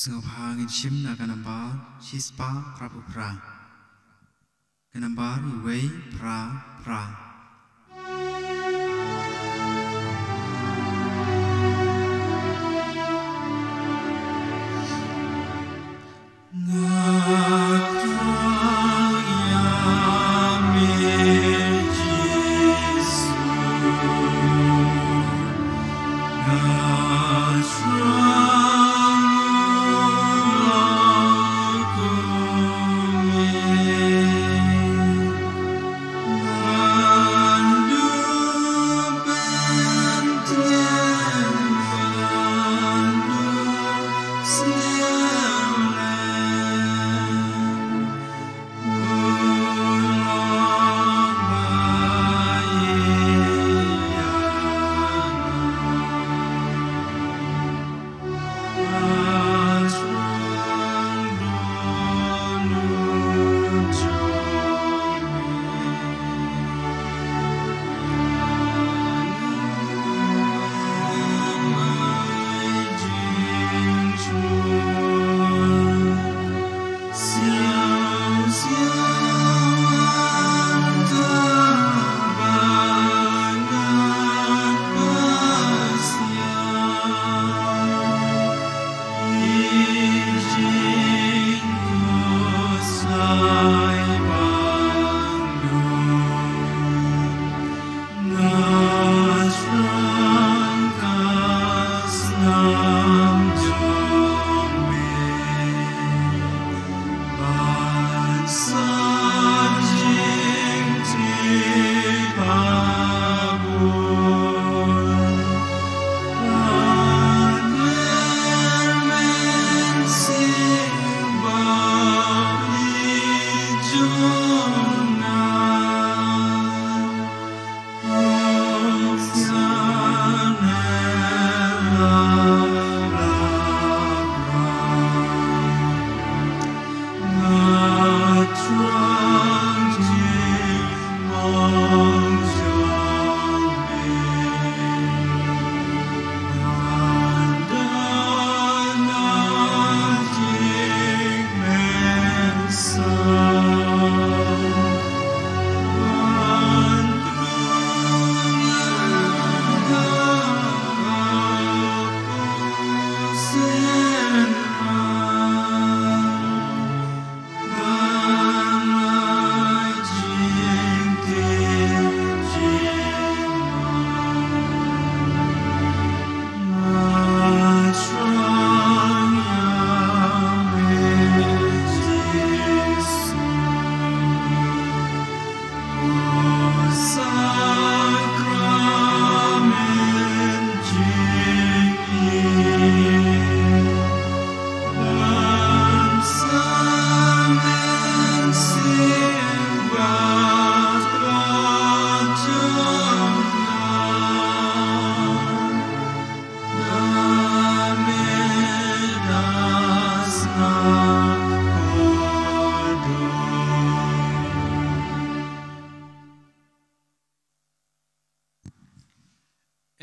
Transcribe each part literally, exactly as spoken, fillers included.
Sngewbha ngin shim na ka nambar shispah phra phew phra. Ka nambar uwei phra phra.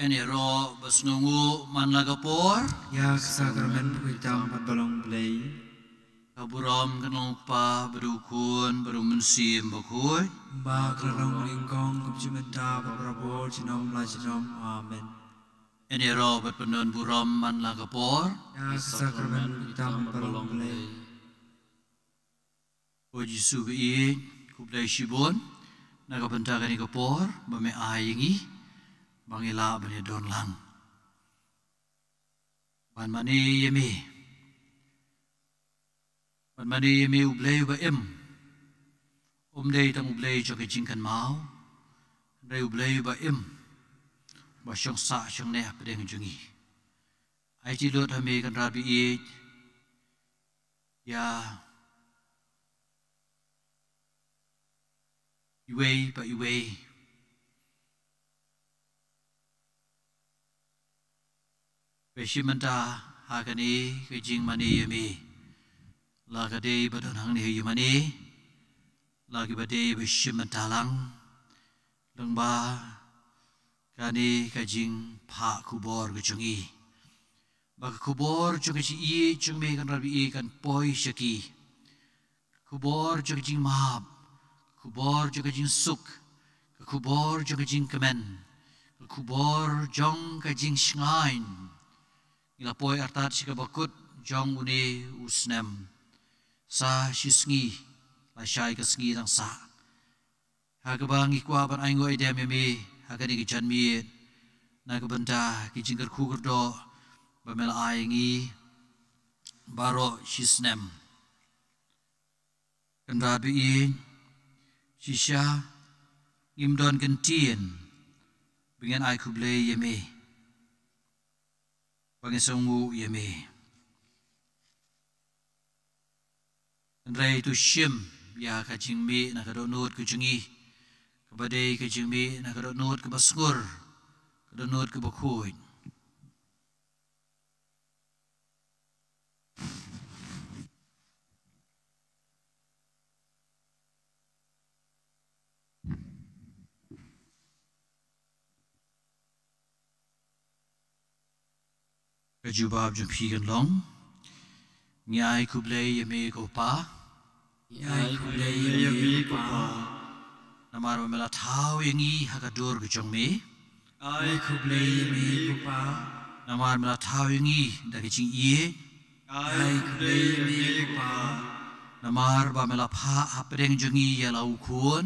Ngin ïaroh ba sngewnguh man la ka por. Ïa ka sakramen pynkyndit bad ba long Blei. Ka burom ka long u Kpa bad u Khun bad u Mynsiem Bakhuid. Ba ka la long nyngkong, kum mynta bad barabor, junom la junom. Amen. Ngin ïaroh bad pyndon burom man la ka por. Ïa ka sakramen pynkyndit bad ba long Blei. Ko Jisu ba ïeit, khublei shibun na ka bynta kane ka por ba me ai ïa ngi ba ngi lah ban ïadon lang. Ban mane ïa me. Ban mane ïa me U Blei uba im. Um dei tang U Blei jong ka jingkynmaw, hynrei U Blei uba im, ba shong sah shong neh hapdeng jong ngi. Aiti lut ha me Kynrad ba ïeit, ïa iwei pa iwei ba shim bynta ha kane ka jingmane ïa me. La ka dei ba don hangne ha ïingmane, la kiba dei ba shim bynta lang lyngba kane ka jingphah khubor ka jong ngi. ba ka khubor jong ka jingïeit jong me Kynrad baieit kan poi sha ki. Ka khubor jong ka jingmap, ka khubor jong ka jingsuk, ka khubor jong ka jingkmen, ka khubor jong ka jingshngaiñ. Ngi la poi artat sha kaba kut jong une u snem. Sa shi sngi, lashai ka sngi dang sah. Ha kaba ngi kwah ban ainguh aidem ïa me ha kane ka janmiet na ka bynta ki jingkyrkhu kyrdoh ba me la ai ngi baroh shi snem. Kynrad baieit, shisha ngim don kyntien ba ngin ai khublei ïa me, ba ngin sngewnguh ïa me. Hynrei to shim ïa ka jingmih na ka dohnud ka jong ngi, kaba dei ka jingmih na ka dohnud kaba sngur, ka dohnud kaba khuid. Ka jubab jong phi kan long: Ngi ai khublei ïa me ko Pa. Ngi ai khublei ïa me ko Pa. Namar ba me la thaw ïa ngi ha ka dur ka jong me. Ai khublei ïa me ko Pa. Namar me la thaw ïa ngi da ka jingïeit. Ai khublei ïa me ko Pa. Namar ba me la phah hapdeng jong ngi ïa la u Khun.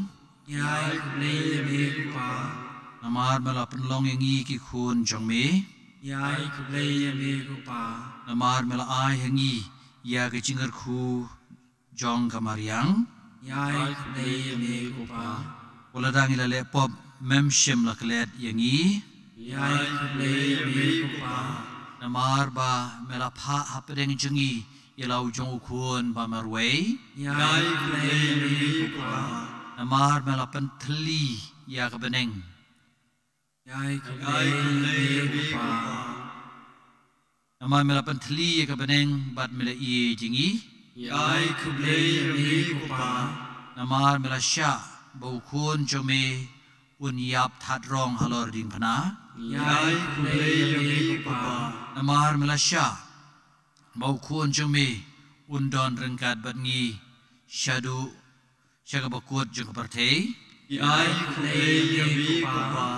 Ai khublei ïa me ko Pa. Namar me la pynlong ïa ngi ki khun jong me. Ai khublei ïa me ko Pa. Namar me la ai ha ngi ïa ka jingkyrkhu jong ka mariang. Ai khublei ïa me ko Pa. Wat lada ngi la leh pop, mem shym la klet ïa ngi. Ai khublei ïa me ko Pa. Namar ba me la phah hapdeng jong ngi ïa la u jong u Khun ba marwei. Ai khublei ïa me ko Pa. Namar me la pynthylli ïa ka bneng. Ai khublei ïa me ko Pa. Namar me la pynthylli ïa ka bneng bad me la ïeit ïa ngi. Ai khublei ïa me ko Pa. Namar me la shah ba u Khun jong me un ïap thad rong halor diengphna. Ai khublei ïa me ko Pa. Namar me la shah ba u Khun jong me un don ryngkat bad ngi shaduh sha kaba kut jong ka pyrthei. Ai khublei ïa me ko Pa.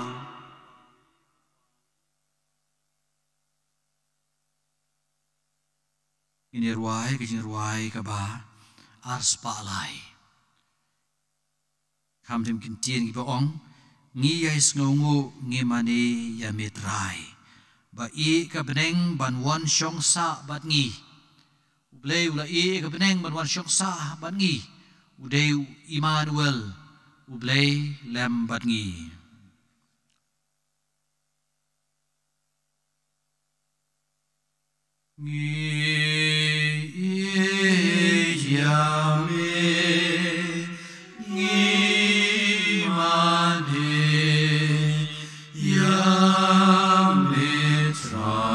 Ngin ïa rwai ka jingrwai kaba arspah lai. Kham tim kyntien kiba ong: Ngi ïai sngewnguh, ngi mane ïa me Trai, ba ïeh ka bneng ban wan shong sah bad ngi. U Blei u la ïeh ka bneng ban wan shong sah bad ngi. U dei u Immanuel, U Blei lem bad ngi. Ngi ïeit ïa me, ngi mane ïa me Trai.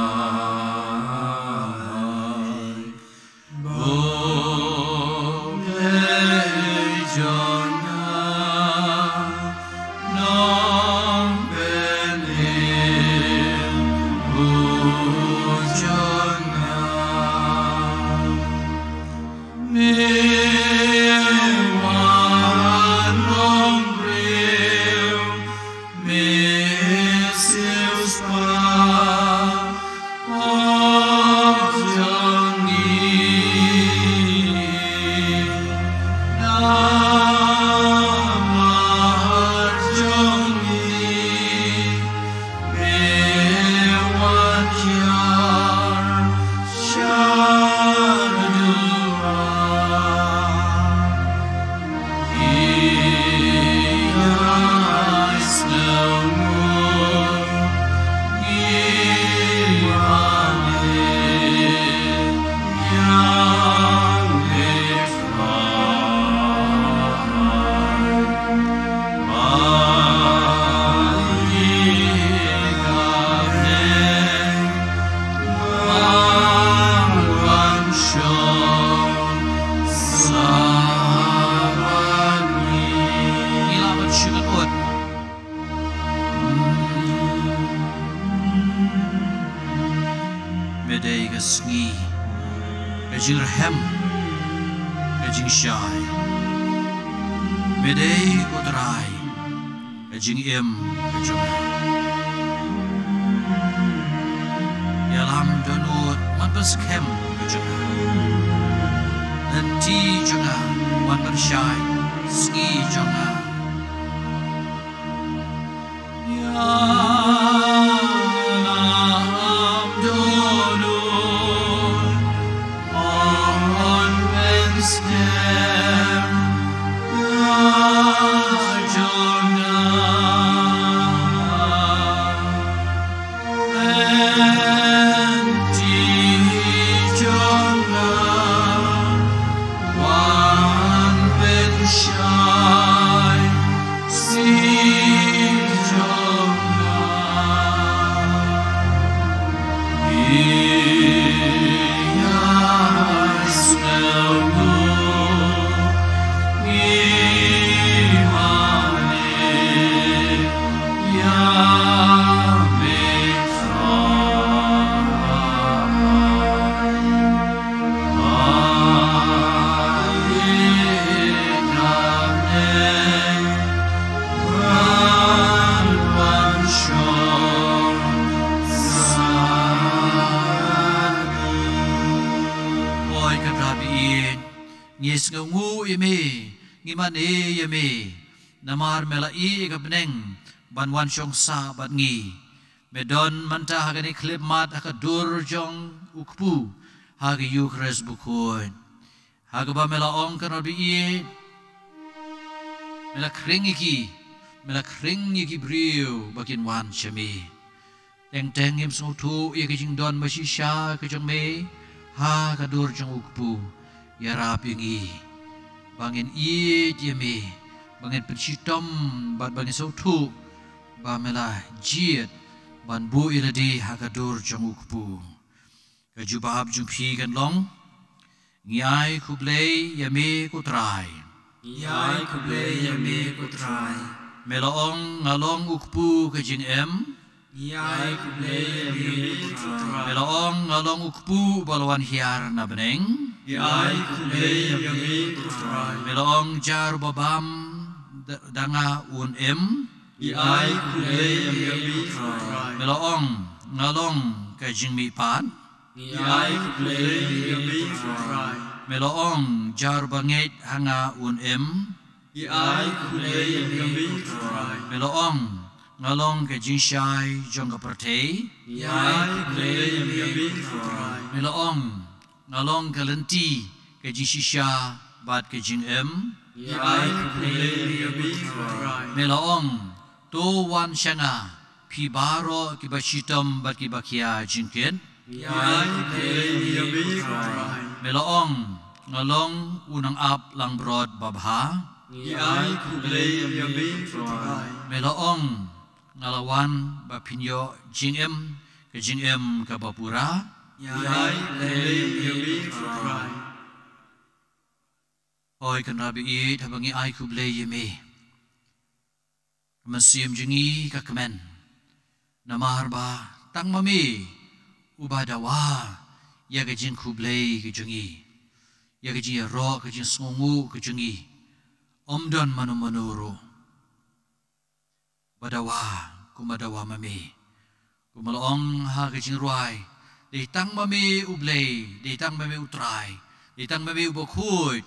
dei ka sngi ka jingrhem, ka jingshai. Me dei ko Trai ka jingim ka jong nga. Ïalam dohnud man pynskhem ka jong nga. Lynti jong nga wan pynshai sngi jong nga. Ïalam dohnud man pynskhem ka jong nga. Lynti jong nga wan pynshai sngi jong nga. Ïa sngewthuh ngi mane ïa me Trai. Oi ka Trai, ngi sngewnguh ïa me, ngi mane ïa me. Namar me la ïeh ïa ka bneng ban wan shong sah bad ngi. Me don mynta ha kane ka khyllipmat ha ka dur jong u kpu ha ka Eukharist bakhuid. Ha kaba me la ong, Kynrad ba ïeit, me la khring ïa ki, me la khring ïa ki briew ba kin wan sha me. Teng teng ngim sngewthuh ïa ka jingdon ba shisha ka jong me ha ka dur jong u kpu. Ïarap ïa ngi ba ngin ïeit ïa me, ba ngin pynshitom bad ba ngin sngewthuh ba me la jied ban buh ïa lade ha ka dur jong u kpu. Ka jubab jong phi kan long: Ngi ai khublei ïa me ko Trai. Ngi ai khublei ïa me ko Trai. Me la ong, nga long u kpu ka jingim. Ngi ai khublei ïa me ko Trai. Me la ong, nga long u kpu ba la wan hiar na bneng. Ngi ai khublei ïa me ko Trai. Me la ong, jar ba bam da, da nga un im. Ngi ai khublei ïa me ko Trai. Me la ong, nga long ka jingmihpat. Ngi ai khublei ïa me ko Trai. Me la ong, jar ba ngeit ha nga un im. Ngi ai khublei ïa me ko Trai. Me la ong, nga long ka jingshai jong ka pyrthei. Ngi ai khublei ïa me ko Trai. Me la ong, nga long ka lynti, ka jingshisha bad ka jingim. Ngi ai khublei ïa me ko Trai. Me la ong, to wan sha nga phi baroh kiba shitom bad kiba khia jingkit. Ngi ai khublei ïa me ko Trai. Me la ong, nga long u nongap langbrot babha. Ngi ai khublei ïa me ko Trai. Me la ong, nga la wan ba phin ïoh jingim, ka jingim kaba pura. Ngi ai khublei ïa me ko Trai. Oi Kynrad ba ïeit, haba ngi ai khublei ïa me, ka mynsiem jong ngi ka kmen. Namar ba tang ma me uba dawa ïa ka jingkhublei ka jong ngi, ïa ka jingïaroh, ka jingsngewnguh ka jong ngi. Ym don mano mano ruh ba dawa kumba dawa ma me. Kumba la ong ha ka jingrwai, dei tang ma me U Blei, dei tang ma me U Trai, dei tang ma me U Bakhuid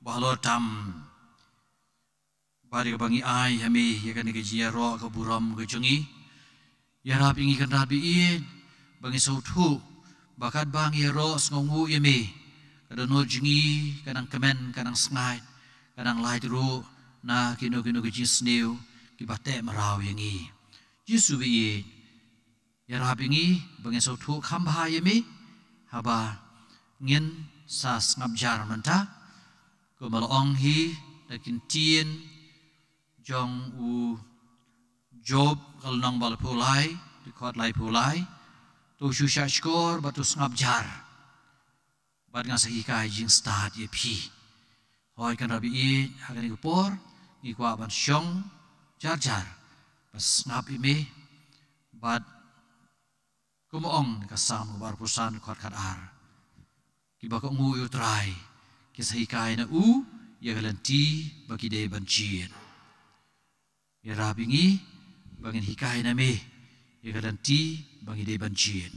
ba halor tam. Bad ïa kaba ngi ai ha me ïa kane ka jingïaroh ka burom ka jong ngi. Ïarap ïa ngi Kynrad ba ïeit ba ngin sngewthuh ba katba ngi ïaroh sngewnguh ïa me, ka dohnud jong ngi ka nang kmen, ka nang sngaid, ka nang lait ruh na kino kino ki jingsniew kiba teh mraw ïa ngi. Jisu ba ïeit, ïarap ïa ngi ba ngin sngewthuh kham bha ïa me haba ngin sa sngap jar mynta. Kumba la ong hi na ki ktien jong u Job, ka lynnong ba laiphew lai, dkhot laiphew lai: To shu shahshkor bad to sngap jar, bad ngan sa hikai jingstad ïa phi. Hooid Kynrad ba ïeit, ha kane ka por ngi kwah ban shong jar jar ban sngap ïa me, bad Kumba ong ka Salm kaba arphew san, khat khat ar. Kiba kohnguh ïa u Trai ki sa hikai na u ïa ka lynti ba ki dei ban jied. Ïarap ïa ngi ba ngin hikai na me ïa ka lynti ba ngi dei ban jied.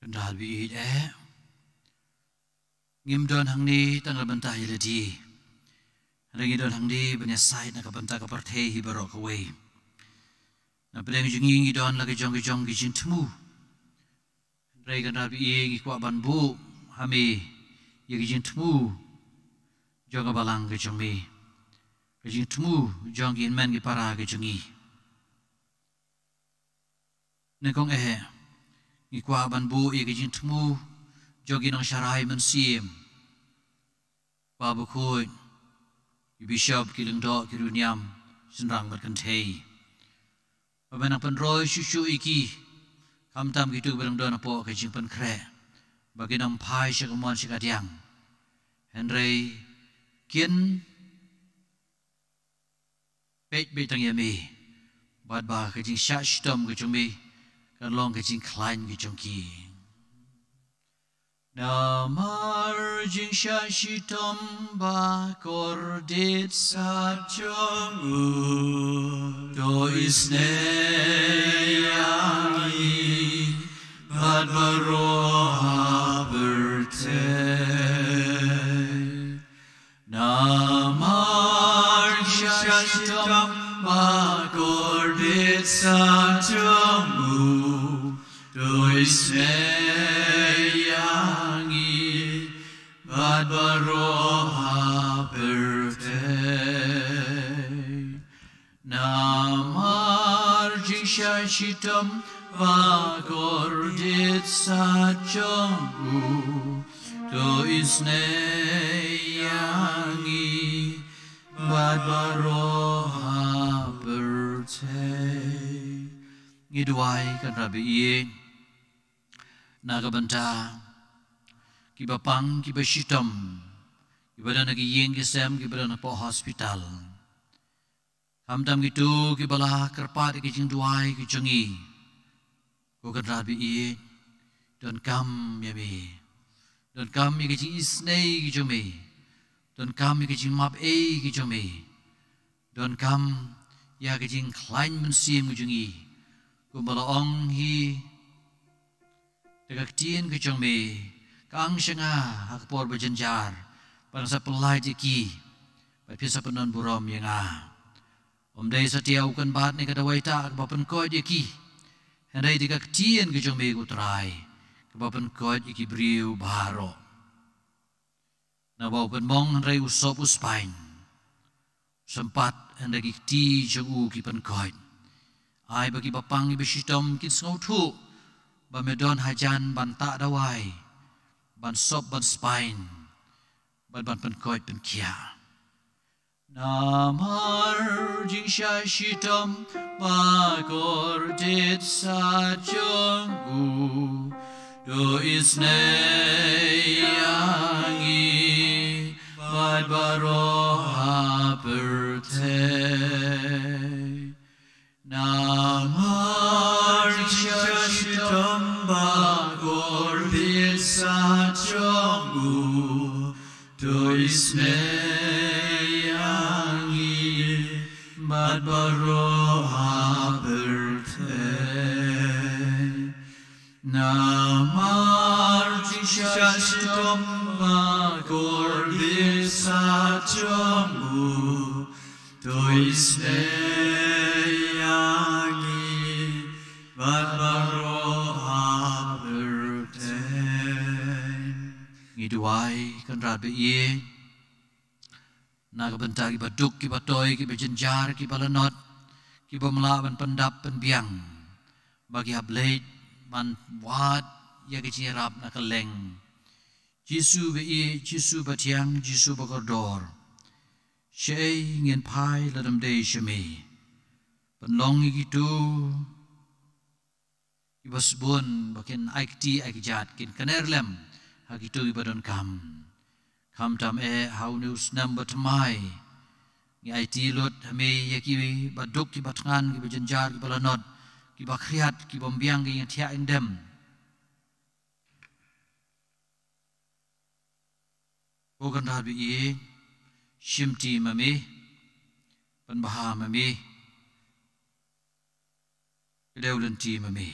Kynrad baieit eh. Ngim don hangne tang na ka bynta ïa lade. Hynrei ngi don hangne ban ïasaid na ka bynta ka pyrthei hi baroh kawei. Na pdeng jong ngi ngi don la ka jong ka jong ka jingthmu. Hynrei kynrad baieit ngi kwah ban buh ha me ïa ka jingthmu jong ka balang ka jong me. Ka jingthmu jong ki hynmen ki para ka jong ngi. Nyngkong eh, ngi kwah ban buh ïa ka jingthmu jong ki nongsharai mynsiem, Kpa Bakhuid, ki bishop, ki lyngdoh, ki riewniam shynrang bad kynthei. Ba men nang pynroi shuh shuh ïa ki, khamtam kito kiba dang don hapoh ka jingpynkhreh, ba kin ym phai sha ka mon sha ka diang. Hynrei Kin peit beit tang ïa me, bad ba ka jingshah shitom ka jong me kan long ka jingkhlaiñ ka jong ki. Namar jingshah shitom ba kordit sat jong u, to isynei ïa ngi bad baroh ha pyrthei. Namar jingshah shitom ba kordit sat jong u, to isynei ïa ngi bad baroh ha pyrthei. Namar jingshah shitom ba kordit sat jong u, to isynei ïa ngi bad baroh ha pyrthei. Ngi duwai, Kynrad ba ïeit, na ka bynta kiba pang, kiba shitom, kiba don ha ki ïing ki sem, kiba don hapoh hospital. Khamtam kito kiba la kyrpad ïa ka jingduwai ka jong ngi. Ko Kynrad ba ïeit, donkam ïa me. Donkam ïa ka jingisynei ka jong me. Donkam ïa ka jingmap ei ka jong me. Donkam ïa ka jingkhlaiñ mynsiem ka jong ngi. Kumba la ong hi da ka ktien ka jong me, ka ang sha nga ha ka por ba jynjar, bad nga sa pyllait ïa ki, bad phi sa pyndon burom ïa nga. Ym dei satia u kynbat ne ka dawai ta kaba pynkoit ïa ki, hynrei dei ka ktien ka jong me, ko Trai, kaba pynkoit ïa ki briew baroh. Naba u pynmong hynrei u sop u spaiñ, u sympat hynrei ki kti jong u ki pynkoit. Ai ba kiba pang kiba shitom kin sngewthuh ba me don hajan ban tah dawai, ban sop, ban spaiñ, bad ban pynkoit pynkhiah. Namar jingshah shitom ba kordit sat jong u, to isynei ïa ngi bad baroh ha pyrthei. Namar jingshah shitom ba kordit sat jong u, to isynei ïa ngi bad baroh ha pyrthei. Namar jingshah shitom ba kordit sat jong u, to isynei ïa ngi bad baroh ha pyrthei. Ngi duwai, Kynrad ba ïeit, na ka bynta kiba duk, kiba toi, kiba jynjar, kiba lanot, kiba ym lah ban pyndap pynbiang, ba ki hap leit ban wad ïa ka jingïarap na kylleng. Jisu ba ïeit, Jisu ba thiang, Jisu ba kordor, shaei ngin phai lada ym dei sha me? Pynlong ïa kito kiba sbun ba kin ai kti ai kjat, kin kner lem ha kito kiba donkam. Khamtam eh ha une u snem ba thymmai, ngi aiti lut ha me ïa kiba duk, kiba thngan, kiba jynjar, kiba lanot, kiba khriat, kiba ym biang ka ïing thiah ïing dem. Ko Kynrad ba ïeit, shimti ma me, pynbha ma me, kdew lynti ma me.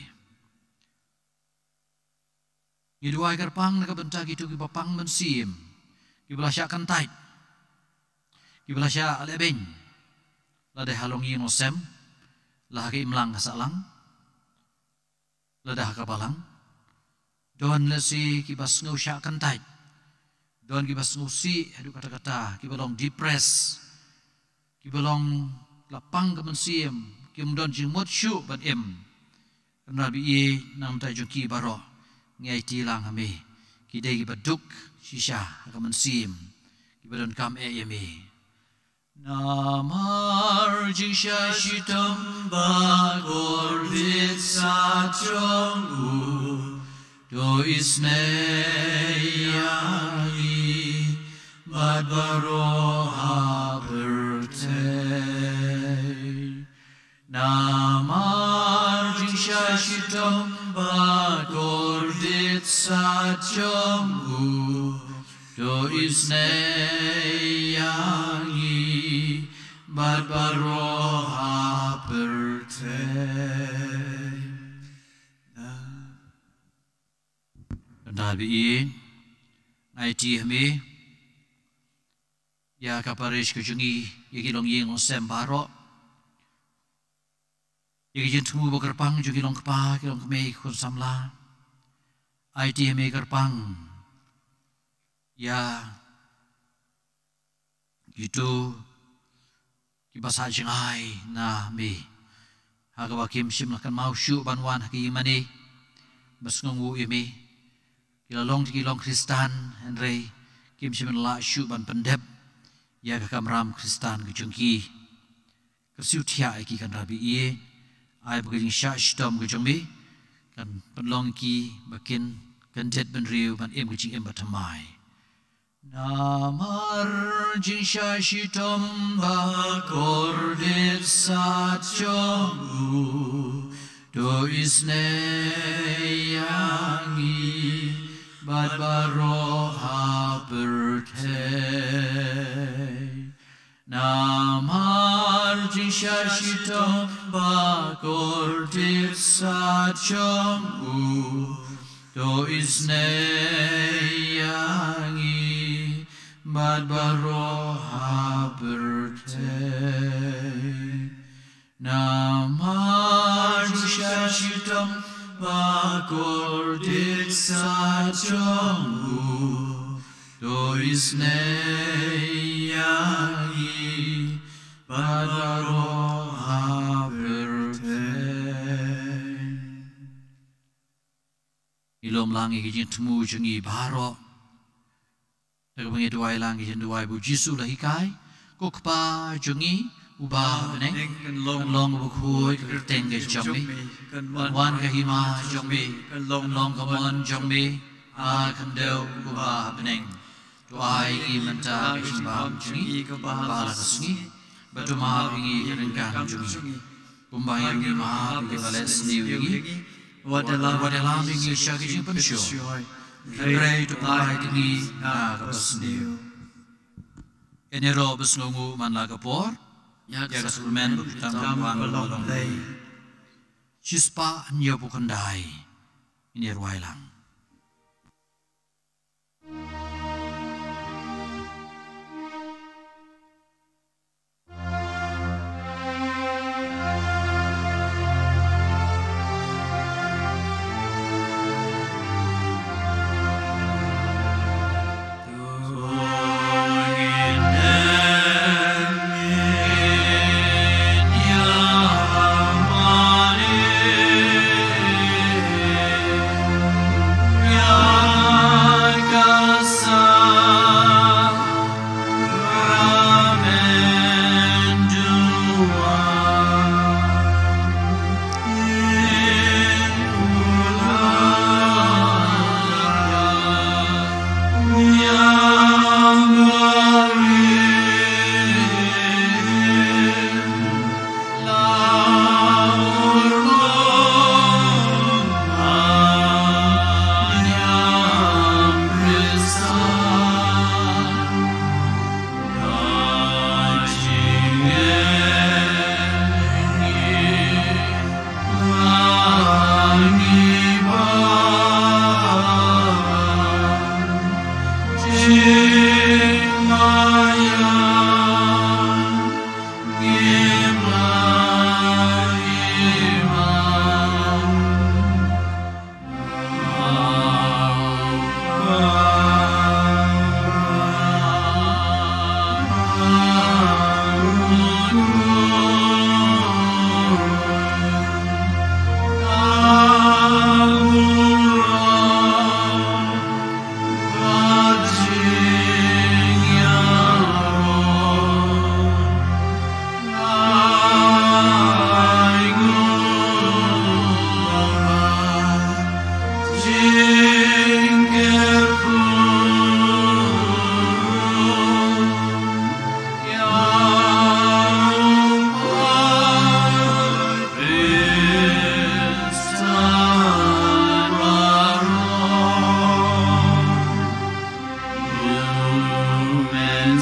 Ngi duwai kyrpang na ka bynta kito kiba pang mynsiem, kiba la shah kyntait, kiba la shah lehbeiñ, lada ha longïing longsem, la ha ka imlang ka sahlang, lada ha ka balang. Don lehse kiba sngew shah kyntait, don kiba sngewsih haduh katta katta, kiba long depressed, kiba long la pang ka mynsiem, kim don jingmut shuh ban im. Kynrad ba ïeit, na ka bynta jong ki baroh ngi aiti lang ha me. Ki dei kiba duk shisha ha ka mynsiem, kiba donkam eh ïa me. Namar jingshah shitom ba kordit sat jong u, to isynei ïa ngi bad baroh ha pyrthei. Namar jingshah shitom ba kordit sat jong u, to isynei ïa ngi bad baroh ha pyrthei. Kynrad ba ïeit, nga aiti ha me ïa ka parish ka jong ngi, ïa ki longïing longsem baroh, ïa ki jingthmu ba kyrpang jong ki longkpa, ki longkmie, ki khun samla. Aiti ha me kyrpang ïa kito kiba sah jngai na me, ha kaba kim shym la kynmaw shuh ban wan ha ka ïingmane ba sngewnguh ïa me. Ki la long, ki long Khristan, hynrei kim shym lah shuh ban pyndep ïa ka kamram Khristan ka jong ki. Kyrsiew thiah ïa ki, Kynrad ba ïeit. Ai ba ka jingshah shitom ka jong me kan pynlong ïa ki ba kin kyndit bynriew ban im ka jingim bathymmai. Namar jingshah shitom ba kordit sat jong u, to isynei ïa ngi bad baroh ha pyrthei. Namar jingshah shitom ba kordit sat jong u, to isynei ïa ngi bad baroh ha pyrthei. Namar jingshah shitom ba kordit sat jong u, to isynei ïa ngi bad baroh ha pyrthei. Ngi lum lang ïa ki jingthmu jong ngi baroh da kaba ngi duwai lang ki jingduwai ba u Jisu u la hikai: Ko Kpa jong ngi uba ha bneng, kan long, kan long ba khuid ka kyrteng ka jong me, kan wan ka hima jong me, kan long ka mon jong me ha ka khyndew uba ha bneng. To ai ngi mynta ka jingbam jong ngi kaba ha la ka sngi, bad to map ïa ngi ka ryngkang jong ngi, kumba ngi ruh ngi map ïa kiba leh sniew ïa ngi. Wat da lam, wat da lam ïa ngi sha ka jingpynshoi, hynrei to pynlait ïa ngi na kaba sniew. Ïaroh ba sngewnguh man la ka por ïa ka sakramen baptismal ba long Blei. Shispah hynñiewphew khyndai. Ngin ïa rwai lang.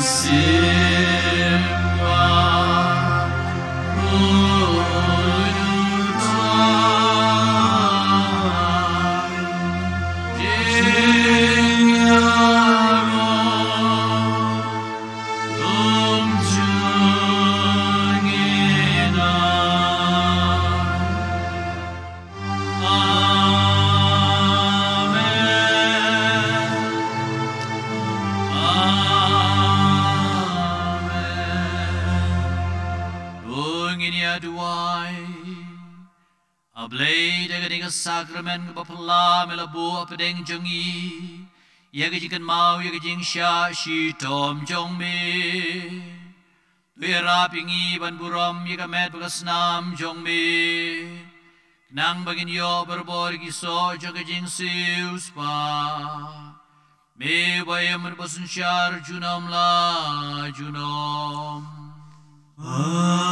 Amen. Amen. To ngin ïa duwai. A Blei, da kane ka sakramen kaba phylla me la buh hapdeng jong ngi ïa ka jingkynmaw ïa ka jingshah shitom jong me. To ïarap ïa ngi ban burom ïa ka met bad ka snam jong me, khnang ba ngin ïoh barabor ki soh jong ka jingsiewspah. Me uba im bad uba synshar junom la junom. Amen.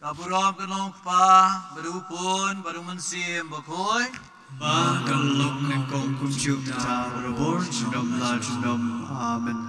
Ka burom ka long Kpa, bad u Khun, bad u Mynsiem Bakhuid. Ba ka long nyngkong kumjuh mynta barabor junom la junom. Amen.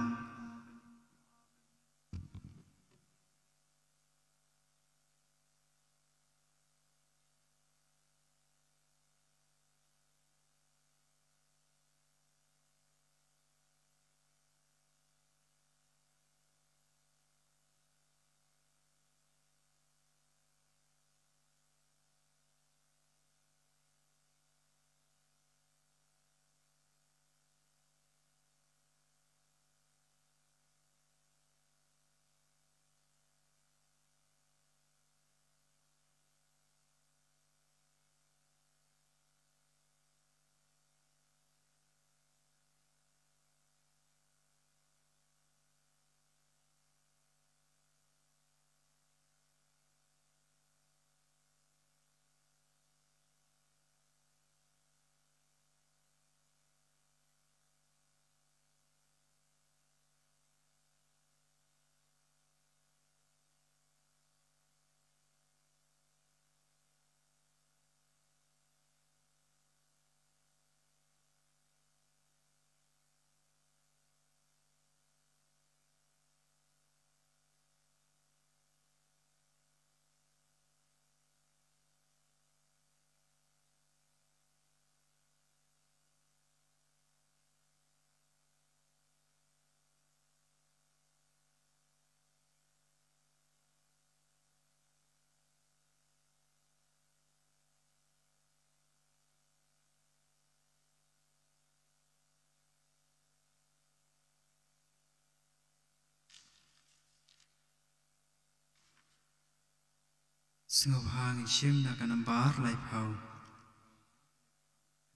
Sngewbha ngin shim na ka nambar laiphew.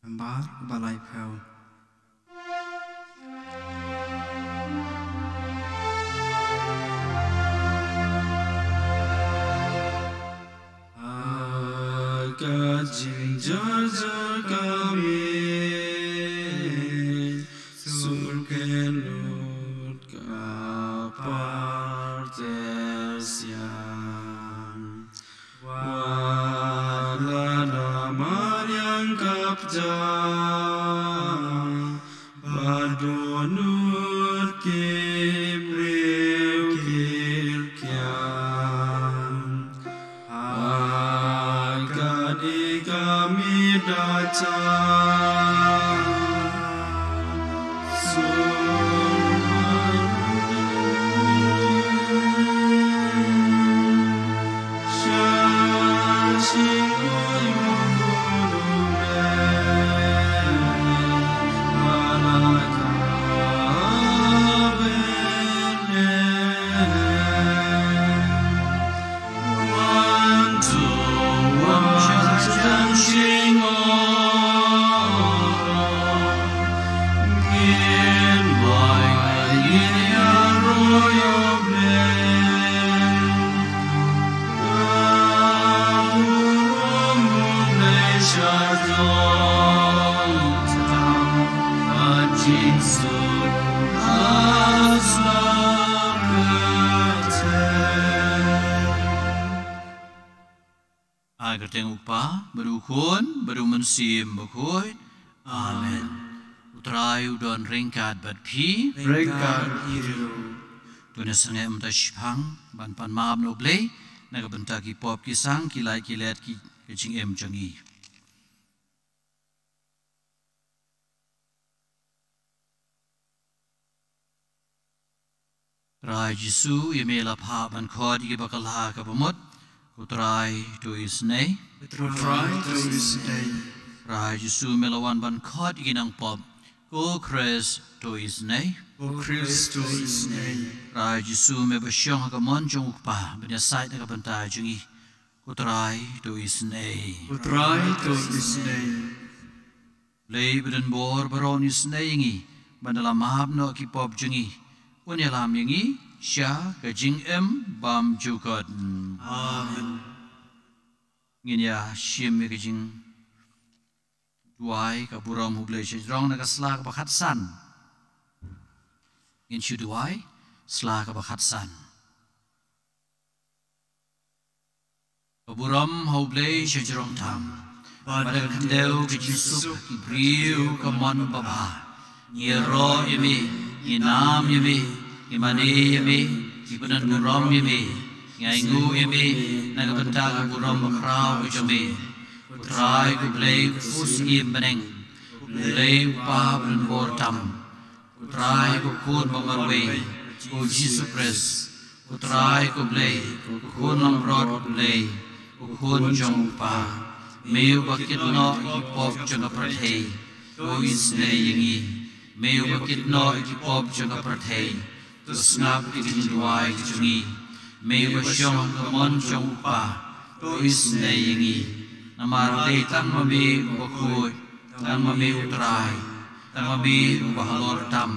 Nambar ba laiphew. Ha ka jingjynjar ka miet, sur ken lut ka par ter siang. Wat la da mariang kap ja. Ha ka kyrteng u Kpa, bad u Khun, bad u Mynsiem Bakhuid. Amen. U Trai u don ryngkat bad phi. Ryngkat ïa u. To ngin sangeh mynta shiphang ban pan map na U Blei na ka bynta ki pop ki sang, ki lait ki let, ki, ki jingim jong ngi. Trai Jisu, ïa me la phah ban khot ïa kiba kylla ka bamut. Ko Trai, to isynei. Ko Trai, to isynei. Trai Jisu, me la wan ban khot ïa ki nongpop. Ko Khrist, to isynei. Ko Khrist, to isynei. Trai Jisu, me ba shong ha ka mon jong U Kpa ban ïasaid na ka bynta jong ngi. Ko Trai, to isynei. Ko Trai, to isynei. Blei badonbor baroh un isynei ïa ngi, ban da la map noh ki pop jong ngi, un ïalam ïa ngi sha ka jingim bymjukut. Amen. Ngin ïa shim ïa ka jingduwai ka burom ha U Blei sha jrong na ka sla kaba khatsan. Ngin shu duwai sla kaba khatsan. Ka burom ha U Blei sha jrong tam. Bad ka khyndew ka jingsuk ki briew ka mon babha. Ngi ïaroh ïa me, ngi nam ïa me, ngi mane ïa me, ngi pyndonburom ïa me, ngi ainguh ïa me na ka bynta ka burom bakhraw ka jong me. Ko Trai, ko Blei, ko Syiem bneng, ko Blei u Kpa badonbor tam. Ko Trai, ko Khun ba marwei, ko Jisu Khrist. Ko Trai, ko Blei, ko Khun langbrot, ko Blei, ko Khun jong U Kpa. Me uba kit noh ïa ki pop jong ka pyrthei, to isynei ïa ngi. Me uba kit noh ïa ki pop jong ka pyrthei, to sngap ïa ka jingduwai ka jong ngi. Me uba shong ha ka mon jong U Kpa, to isynei ïa ngi. Namar dei tang ma me uba khuid, tang ma me u Trai, tang ma me uba halor tam,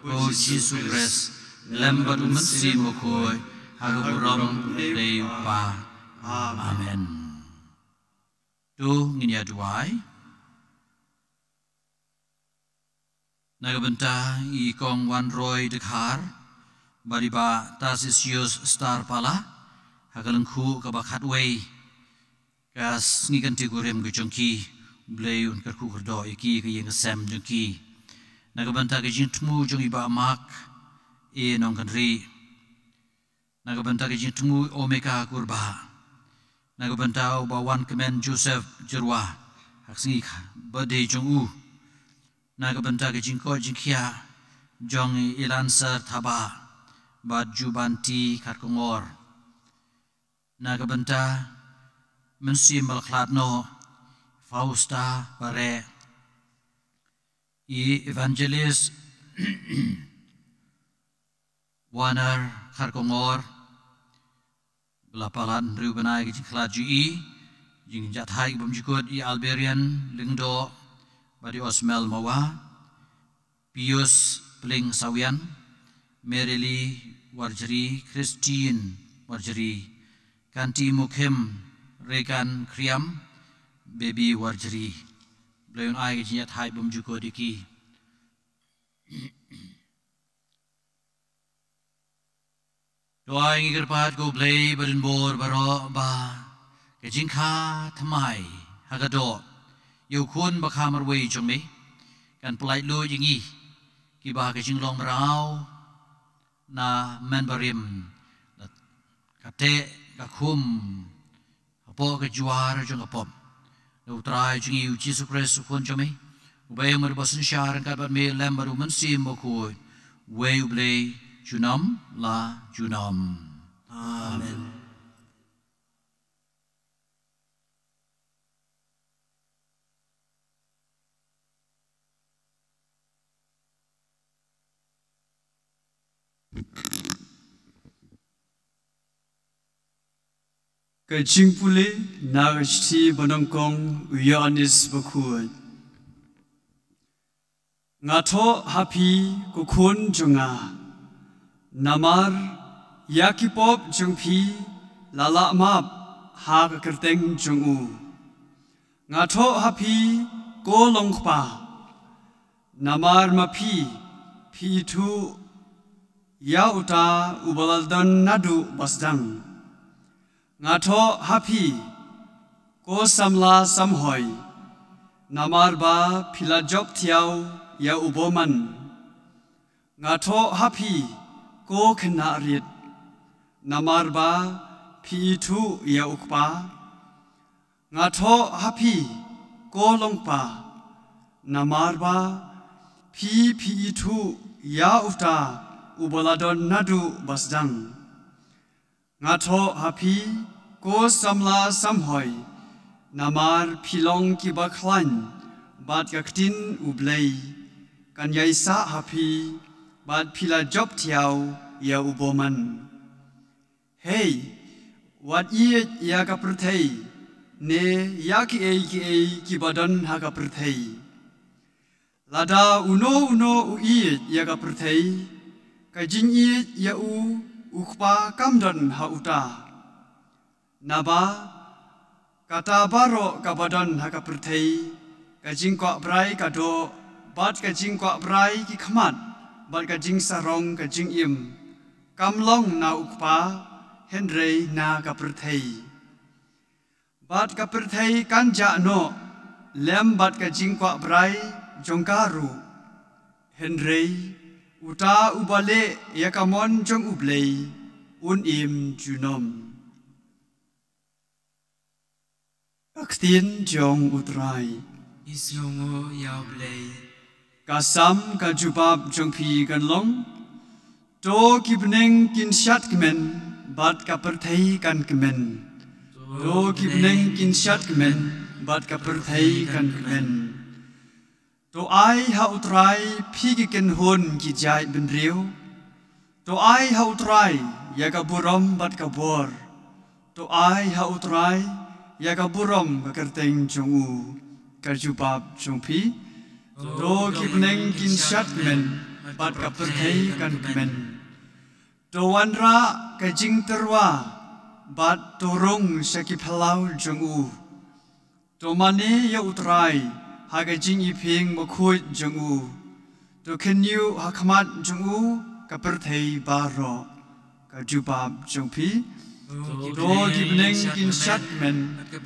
ko Jisu Khrist, lem bad u Mynsiem Bakhuid, ha ka burom U Blei U Kpa. Amen. To ngin ïa duwai. Na ka bynta i Kong Wanroi Dkhar bad i Bah Tarcisius Starpala, ha ka lyngkhuh kaba khatwei ka sngi kynti kurim ka jong ki, U Blei un kyrkhu kyrdoh ïa ki, ka ïing ka sem jong ki. Na ka bynta ka jingthmu jong i Bah Mak E Nongkynrih. Na ka bynta ka jingthmu Omeka Kurbah. Na ka bynta u Bah Wankmen Joseph Jyrwa, ha ka sngi ka birthday jong u. Na ka bynta ka jingkoit jingkhiah jong i Lancer Thabah bad Jubanti Kharkongor. Na ka bynta Mynsiem ba la khlad noh, Fausta Bareh, i Evangelist Waner Kharkongor, ba la palat hynriew bnai ka jingkhlad jong i, jingïathait bymjukut i Alberian Lyngdoh bad i Osmel Mawa, Pius Pling Sawian, Merily Warjri, Christine Warjri, Kanti Mukhim, Regan Kriam, Baby Warjri. Blei un ai ka jingïathait bymjukut ïa ki. To ai ngi kyrpad ko Blei badonbor baroh ba ka jingkha thymmai ha ka doh ïa u Khun bakha marwei jong me kan pyllait lut ïa ngi kiba ha ka jinglong mraw na mynbarim, ka teh ka khum, hapoh ka jwar jong ka pop. Da U Trai jong ngi U Jisu Khrist U Khun jong me, uba ïeng bad uba synshar ryngkat bad me lem bad U Mynsiem Bakhuid, uwei U Blei junom la junom. Amen. Ka jingpule na ka shithi ba nyngkong u Ïoannis Bakhuid. Nga thoh ha phi ko khun jong nga, namar ïa ki pop jong phi la lah map ha ka kyrteng jong u. Nga thoh ha phi ko longkpa, Namar ma phi, phi ithuh ïa uta uba la don naduh ba sdang. Nga thoh ha phi, ko samla samhoi, namar ba phi la jop thiaw ïa u bymman. Nga thoh ha phi, ko khynnah rit, namar ba phi ithuh ïa u kpa. Nga thoh ha phi, ko longpa, namar ba phi, phi ithuh ïa uta uba la don naduh ba sdang. Nga thoh ha phi, ko samla samhoi, namar phi long kiba khlaiñ bad ka ktien U Blei kan ïaisah ha phi, bad phi la jop thiaw ïa u bymman. Hei, wat ïeit ïa ka pyrthei, ne ïa kiei kiei kiba don ha ka pyrthei. Lada uno uno u ïeit ïa ka pyrthei, ka jingïeit ïa u, u Kpa kam don ha uta. Naba kata baroh kaba don ha ka pyrthei, ka jingkwah brai ka doh, bad ka jingkwah brai ki khmat, bad ka jingsarong ka jingim, kam long na u Kpa, hynrei na ka pyrthei. Bad ka pyrthei kan jah noh lem bad ka jingkwah brai jong ka ruh. Hynrei uta uba leh ïa ka mon jong U Blei un im junom. Ka ktien jong U Trai. Ïa U Blei. Ka sam ka jubab jong phi kan long. To ki bneng kin shad kmen, bad ka pyrthei kan kmen. To ki bneng kin shad kmen, bad ka pyrthei kan kmen. To ai ha U Trai phi ki kynhun ki jait bynriew. To ai ha U Trai ïa ka burom bad ka bor. To ai ha U Trai ïa ka burom ka kyrteng jong u. Ka jubab jong phi. To ki bneng kin shad kmen, bad ka pyrthei kan kmen. To wanrah ka jingtyrwa, bad to rung sha ki phyllaw jong u. To mane ïa U Trai ha ka jingiphieng bakhuid jong u. To khynñiuh ha khmat jong u ka pyrthei baroh. Ka jubab jong phi. To ki bneng kin shad kmen,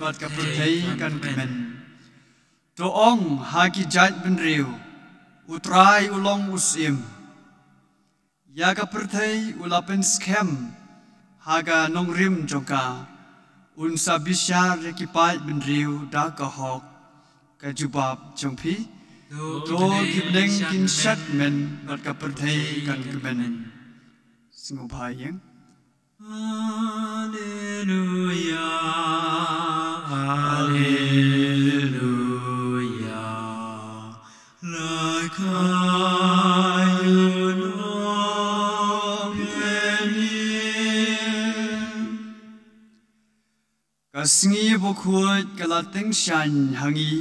bad ka pyrthei kan kmen. To ong ha ki jait bynriew, U Trai u long u syiem. Ïa ka pyrthei u la pynskhem ha ka nongrim jong ka. Un sa bishar ïa ki paid bynriew da ka hok. Ka jubab jong phi. To ki bneng kin shad kmen, bad ka pyrthei kan kmen. Sngewbha ïing. Alleluia, alleluia. Like I will not believe. Ka sngi bakhuid ka la tyngshaiñ ha ngi.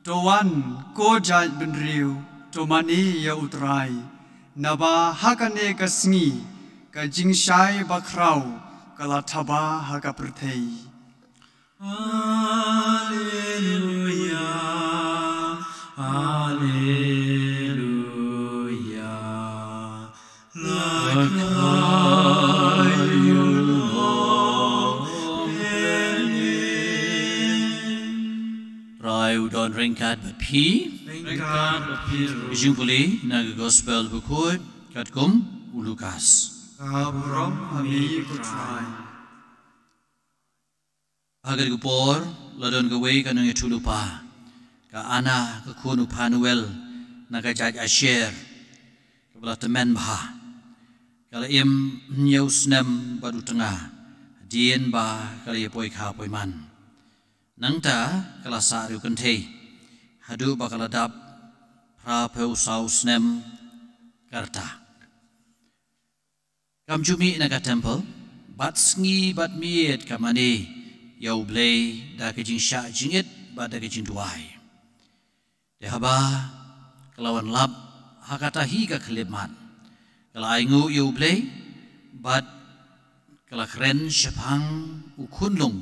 To wan, ko jait bynriew, to mane ïa U Trai. Naba ha kane ka sngi, ka jingshai bakhraw ka la thaba ha ka pyrthei. Alleluia, alleluia. Like I will not believe. Trai u don ryngkat bad phi. Ryngkat bad phi ruh. Ka jingpule na ka Gospel bakhuid katkum u Lukas. Ka burom ha me ko Trai. Ha kata ka por, la don kawei ka nongïathuhlypa, ka Anna, ka khun u Phanuel, na ka jait Asher, kaba la tymmen bha. Ka la im hynñiew snem bad u tnga, hadien ba ka la ïa poi kha poi man. Nangta ka la sah riewkynthei, haduh ba ka la dap phraphew saw snem ka rta. Kam ju mih na ka temple, bad sngi bad miet ka mane ïa U Blei da ka jingshah jingit bad da ka jingduwai. Te haba ka la wan lap ha kata hi ka khyllipmat, ka la ainguh ïa U Blei, bad ka la kren shaphang u khunlung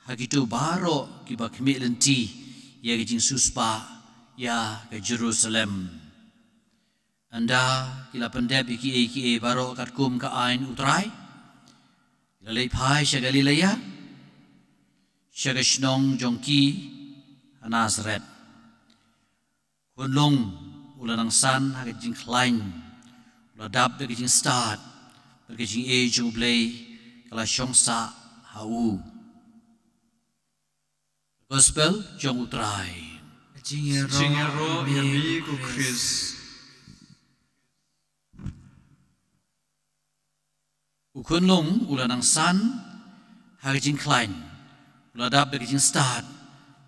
ha kito baroh kiba khmih lynti ïa ka jingsiewspah ïa ka Jerusalem. Ynda ki la pyndep ïa kiei kiei baroh katkum ka aiñ U Trai, ki la leit phai sha Galilea, sha ka shnong jong ki ha Nasaret. Khunlung u la nang san ha ka jingkhlaiñ, u la dap da ka jingstad, bad ka jingïeit jong U Blei ka la shong sah ha u. Gospel jong U Trai. Jingïaroh ïa me ko Khrist. U khunlung u la nang san ha ka jingkhlaiñ, u la dap da ka jingstad,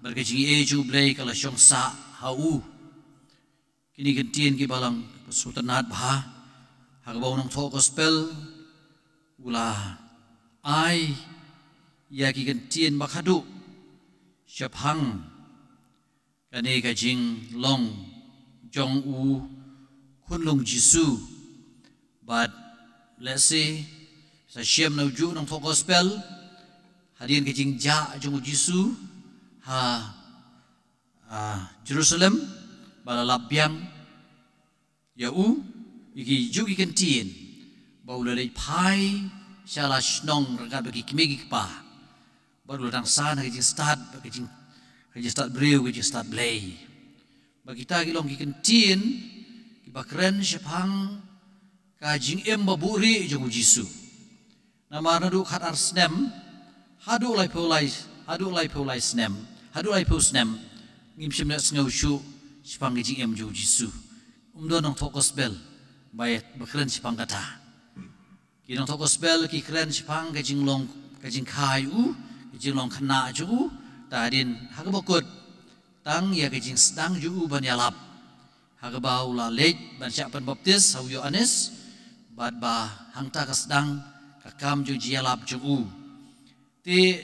bad ka jingïeit jong U Blei ka la shong sah ha u. Kine ki ktien kiba long sngewtynnat bha, ha kaba u nongthoh gospel u la ai ïa ki ktien ba khadduh shaphang kane ka jinglong jong u khunlung Jisu. Bad lehse sa shem na ujuh u nongthoh gospel hadien ka jingjah jong u Jisu ha, ah, Jerusalem, ba la lap biang ïa u ïa kijuh ki ktien, ba u la leit phai sha la shnong ryngkat bad ki kmie ki kpa, bad u la nang san ha ka jingstad, bad ka jing, ka jingstad briew, ka jingstad Blei. Ba kita ki long ki ktien kiba kren shaphang ka jingim ba buhrieh jong u Jisu. Namar naduh khatar snem haduh laiphew lai, haduh laiphew lai snem, haduh laiphew snem, ngim shym la sngew shuh shaphang ka jingim jong u Jisu. Um don nongthoh gospel ba, ba kren shaphang kata. Ki nongthoh gospel ki kren shaphang ka jinglong, ka jingkha ïa u, ka jinglong khynnah jong u, te hadien ha kaba kut tang ïa ka jingsdang jong u ban ïalap, ha kaba u la leit ban shah pynbaptis ha u Ïoannis, bad ba hangta ka sdang ka kam jong jingïalap jong u. Te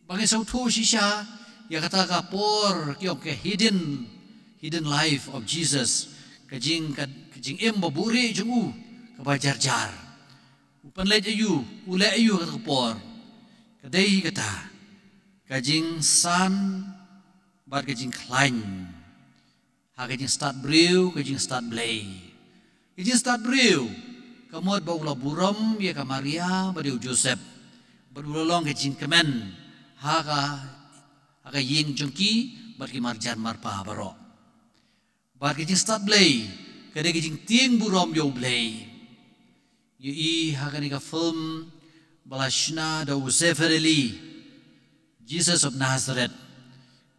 ba ngi sngewthuh shisha ïa kata ka por ki ong ka hidden, hidden life of Jesus, ka jing, ka, ka jingim ba buhrieh jong u kaba jar jar. U pynleit aïu, u leh aïu kata ka por. Ka dei kata ka jingsan bad ka jingkhlaiñ ha ka jingstad briew, ka jingstad Blei. Ka jingstad briew ka mut ba u la burom ïa ka Maria bad ïa u Joseph, bad u la long ka jingkmen ha ka, ha ka ïing jong ki bad ki marjan marpa baroh. Bad ka jingstad Blei ka dei ka jingtieng burom ïa u Blei. Ïohi ha kane ka film ba la shna da u Zeffirelli, Jesus of Nazareth.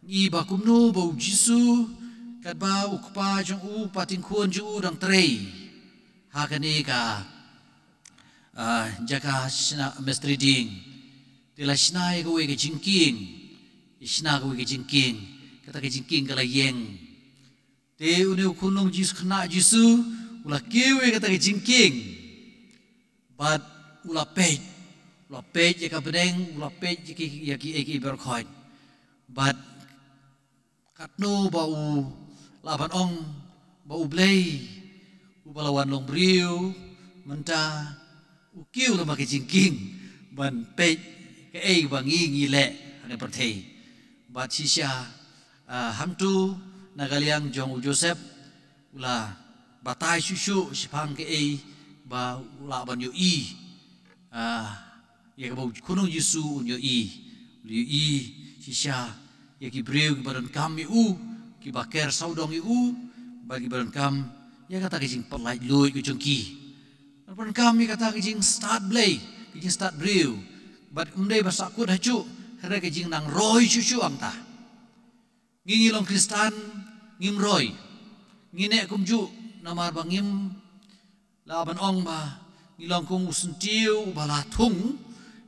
Ngi ba kumno ba u Jisu katba u kpa jong u, pa tyngkhun jong u dang trei ha kane ka, ah, jaka shna mistri dieng, te la shna ïa kawei ka jingkieng. Ïa shna kawei ka jingkieng, kata ka jingkieng ka la ïeng. Te une u khunlung Jisu, khynnah Jisu, u la kiew ïa kata ka jingkieng. Bad u la peit, u la peit ïa ka bneng, u la peit ïa ki, ïa ki, ïa ki, ïa ki baroh khoit. Bad katno ba u lah ban ong ba U Blei uba la wan long briew mynta u kiew lem ha ka jingkieng ban peit kaei ba ngi ngi leh ha kane ka pyrthei. Bad shisha, ah, hangto na ka liang jong u Joseph u la batai shuh shuh shaphang kaei ba u lah ban ïohi, ah, ïa kaba u khunlung Jisu un ïohi. U la ïohi shisha ïa ki briew kiba donkam ïa u, kiba ker sawdong ïa u, bad kiba donkam ïa kata ka jingpyllait luid ka jong ki. Bad kiba donkam ïa kata ka jingstad Blei, ka jingstad briew. Bad ym dei ba sahkut hajuh, hynrei ka jingnang roi shuh shuh hangta. Ngi ngi long Khristan, ngim roi. Ngi neh kumjuh namar ba ngim lah ban ong ba ngi long kum u syntiew uba la thung,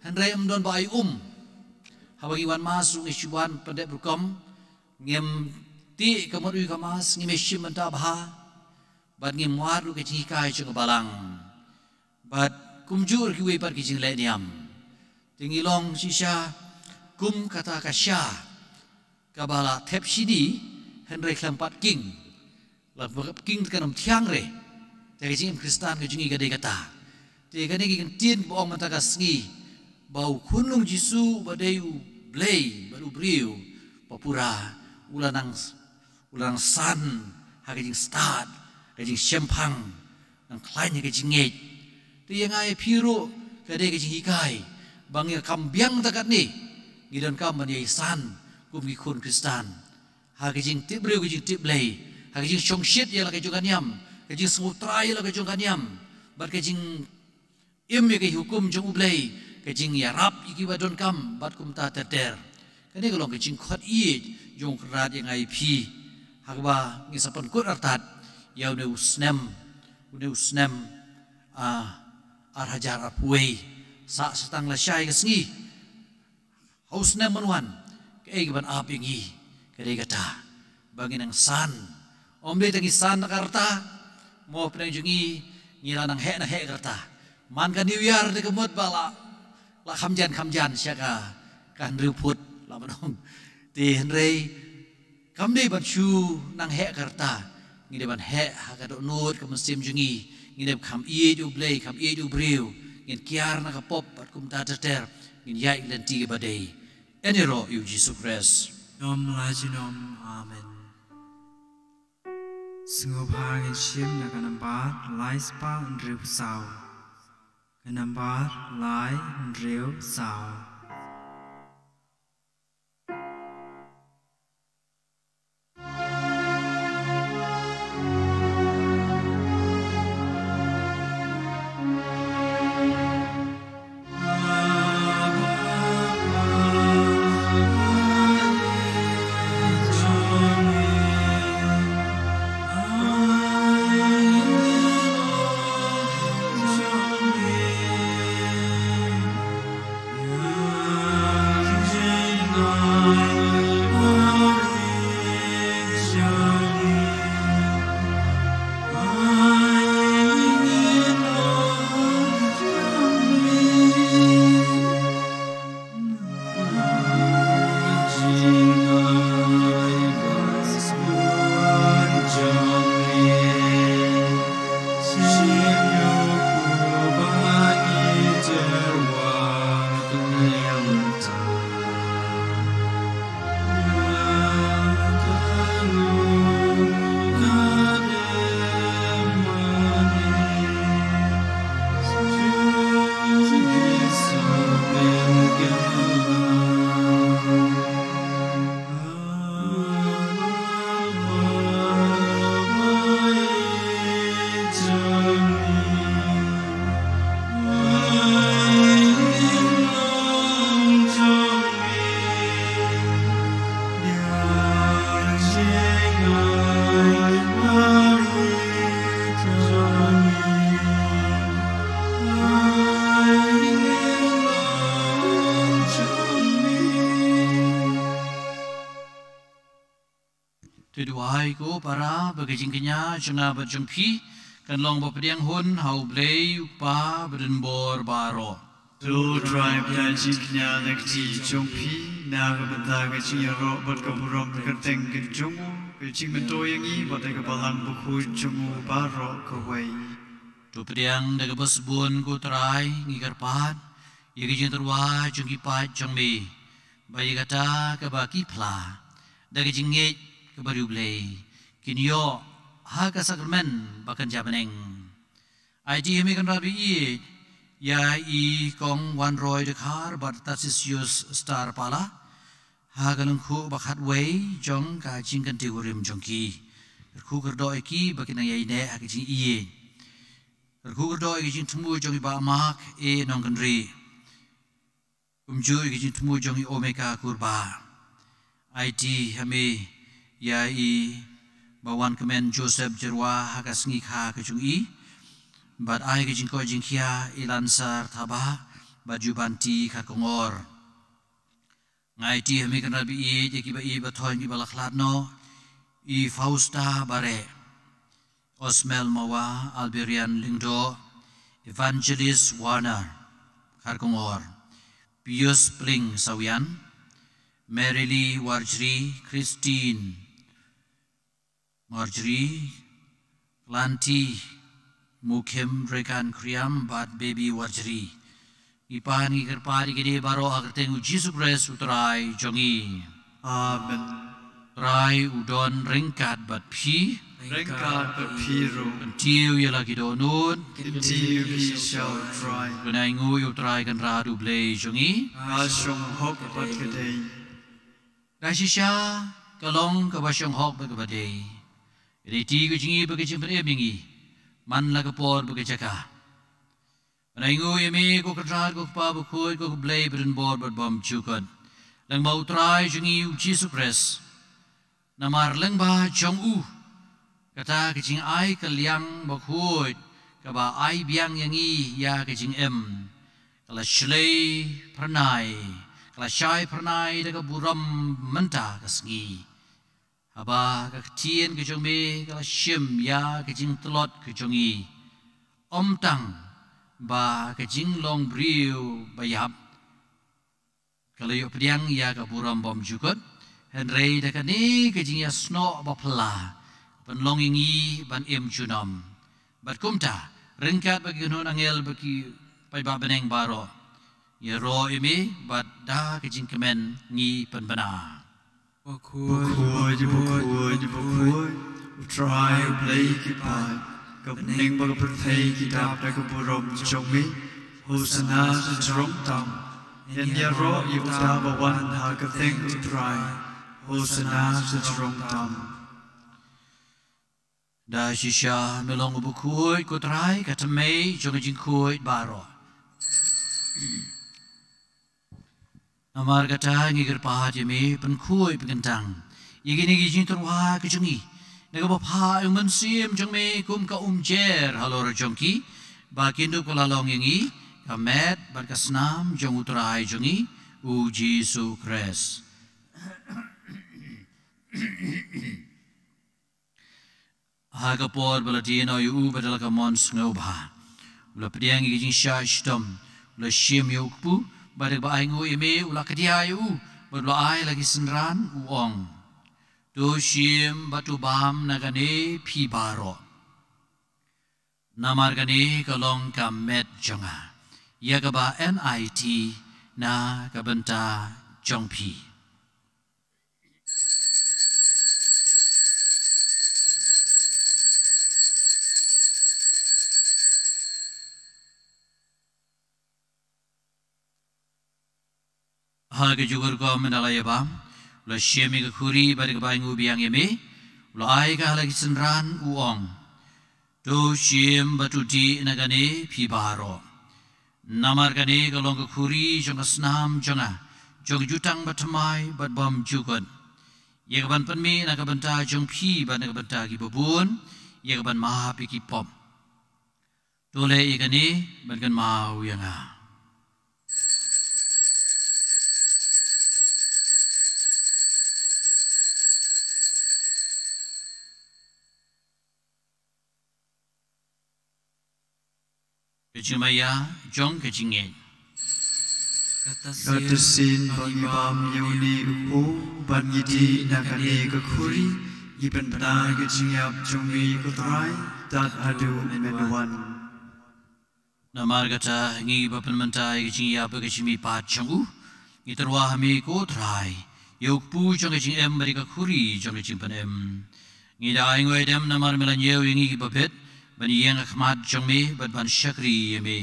hynrei ym don ba ai um. Haba ngi wan mass ruh ngi shu wan pyndep rukom, ngim tih ka mut ïa ka mass, ngim ïashim bynta bha, bad ngim wad ruh ka jinghikai jong ka balang. Bad kumjuh ruh kiwei pat ki jingleh niam. Te ngi long shisha kum kata ka sha kaba la thep shini, hynrei khlem pat king. La ba king te kan ym thiang re. Te ka jingim Khristan ka jong ngi ka dei kata. Te kane ki ktien ba ong mynta ka sngi ba u khunlung Jisu ba dei U Blei bad u briew ba pura, u la nang, U la nang san ha ka jingstad, ka jingshemphang, nang khlaiñ ha ka jingngeit. Te ïa nga ïa phi ruh ka dei ka jinghikai ba ngi kam biang da katne, ngi donkam ban ïai san kum ki khun Khristan ha ka jingtip briew, ka jingtip Blei, ha ka jingshongshit ïa la ka jong ka niam, ka jingsngewthuh ïa la ka jong ka niam, bad ka jing im ïa ki hukum jong U Blei, ka jingïarap ïa kiba donkam bad kumta ter ter. Kane ka long ka jingkhot ïeit jong U Kynrad ïa nga ïa phi, ha kaba ngin sa pynkut artat ïa une u snem, une u snem, ah, ar hajar arphew wei. Sah sa tang lashai ka sngi, ha u snem ban wan, kaei kaban ap ïa ngi? Ka dei kata ba ngin nang san. Ym dei tang ngi san na ka rta, mo pdeng jong ngi, ngi la nang heh, nang heh ka rta. Man ka New Year te ka mut ba la, la kham jan, kham jan sha ka, ka hynriew phut la ban ong. Te hynrei kam dei ban shu nang heh ka rta. Ngi dei ban heh ha ka dohnud ka mynsiem jong ngi. Ngi dei ban kham ïeit U Blei, kham ïeit u briew. Ngin kiar na ka pop bad kumta ter ter. Ngin ïaid lynti kaba dei. Ïaroh ïa U Jisu Khrist. Ym la junom. Amen. Sngewbha ngin shim na ka nambar lai spah hynriew saw. Ka nambar lai hynriew saw. To duwai ko para ba ka jingkñia jong nga bad jong phi kan long ba pdiang hun ha U Blei U Kpa badonbor baroh. To Trai pdiang jingkñia na ka kti jong phi na ka bynta ka jingïaroh bad ka burom ka kyrteng ka jong u, ka jingmyntoi ïa ngi bad ka balang bakhuid jong u baroh kawei. To pdiang da kaba sbun ko Trai, ngi kyrpad ïa ka jingtyrwa jong ki paid jong me, ba ïa kata kaba ki phla da ka jingngeit kaba riewblei kin ïoh ha ka sakramen ba kan jia bneng. Aiti ha me Kynrad ba ïeit ïa i Kong Wanroi Dkhar bad Tarsisius Star Pala ha ka lyngkhuh ba khatwei jong ka jingkyntiew kurim jong ki. Kyrkhu kyrdoh ïa ki ba kin nang ïaineh ha ka jingïeit. Kyrkhu kyrdoh ïa ka jingthmu jong i Bah Mak E Nongkynrih, kumjuh ïa ka jingthmu jong i Omeka Kurbah. Aiti ha me ïa i Bah Wankmen Joseph Jyrwa ha ka sngi kha ka jong i, bad ai ka jingkoit jingkhia i Lansar Thabah bad Jubanti Kharkongor. Nga aiti ha me Kynrad ba ïeit ïa ki ba ïeit ba thoiñ, ki ba la khlad noh, i Fausta Bareh, Osmel Mawa, Alberian Lyngdoh, Evangelist Warner Kharkongor, Pius Pling Sawian, Merily Warjri, Christine Warjri, Klanti Mukhim, Rekan Kriam bad Baby Warjri. Ngi pan ngi kyrpad ïa kine baroh ha ka kyrteng U Jisu Khrist U Trai jong ngi. Amen. Trai u don ryngkat bad phi. Ryngkat bad phi ruh. Kyntiew ïa la ki dohnud. Kyntiew hi sha U Trai. Bad ai nguh ïa U Trai Kynrad U Blei jong ngi. Ka shong hok bad ka dei. Da shisha ka long kaba shong hok bad kaba dei. Ka dei ka jong ngi bad ka jingpynim ïa ngi man la ka por bad ka jaka. Bad ai nguh ïa me ko Kynrad, ko Kpa bakhuid, ko Blei badonbor bad bymjukut, lyngba U Trai jong ngi U Jisu Khrist. Namar lyngba jong u kata ka jingai kylliang bakhuid kaba ai biang ïa ngi ïa ka jingim ka la shlei phyrnai, ka la shai phyrnai da ka burom mynta ka sngi. Haba ka ktien ka jong me ka la shim ïa ka jingtlot ka jong ngi, ym tang ba ka jinglong briew ba ïap ka la ïoh pdiang ïa ka burom bymjukut, hynrei da kane ka jingïasnoh ba phylla pynlong ïa ngi ban im junom. Bad kumta ryngkat bad ki kynhun angel bad ki paidbah bneng baroh, ïaroh ïa me bad da ka jingkmen ngi pynbna. Bakhuid, bakhuid, bakhuid, U Trai U Blei ki paid, ka bneng bad ka pyrthei ki dap da ka burom jong me. Hosana sha jrong tam. Ngin ïaroh ïa uta ba wan ha ka kyrteng U Trai. Hosana sha jrong tam. Da shisha me long u bakhuid ko Trai, ka tmei jong ka jingkhuid baroh. Namar kata ngi kyrpad ïa me, pynkhuid pynkyntang ïa kine ki jingtyrwa ka jong ngi, na kaba phah ïa u Mynsiem jong me kum ka umjer halor jong ki, ba kin dup ka la long ïa ngi ka met bad ka snam jong U Trai jong ngi U Jisu Khrist. Ha ka por ba la die noh ïa u bad da la ka mon sngewbha, u la pdiang ïa ka jingshah shitom, u la shim ïa u kpu, bad da kaba ai nguh ïa me u la kdiah ïa u, bad u la ai la ki synran, u ong: To shim bad to bam na kane phi baroh. Namar kane ka long ka met jong nga, ïa kaba nit na ka bynta jong phi. Ha kajuh ka rukom mynta la ïa bam, u la shim ïa ka khuri bad da kaba ai nguh biang ïa me, u la ai ka ha la ki synran, u ong: To shim bad to dih na kane phi baroh. Namar kane ka long ka khuri jong ka snam jong nga, jong ka jutang bathymmai bad bymjukut, ïa kaban pynmih na ka bynta jong phi bad na ka bynta kiba bun, ïa kaban map ïa ki pop. To leh ïa kane ban kynmaw ïa nga. Ka jingmaïa jong ka jingngeit. Kata sien ba ngi bam ïa une u kpu bad ngi dih na kane ka khuri, ngi pynbna ïa ka jingïap jong me ko Trai, tad haduh men wan. Namar kata, ngi ba pynmynta ïa ka jingïap bad ka jingmihpat jong u, ngi tyrwa ha me ko Trai, ïa u kpu jong ka jingim bad ïa ka khuri jong ka jingpynim. Ngi da ai nguh ïa dem namar me la ñiew ïa ngi kiba bit ban ïeng ha khmat jong me bad ban shakri ïa me.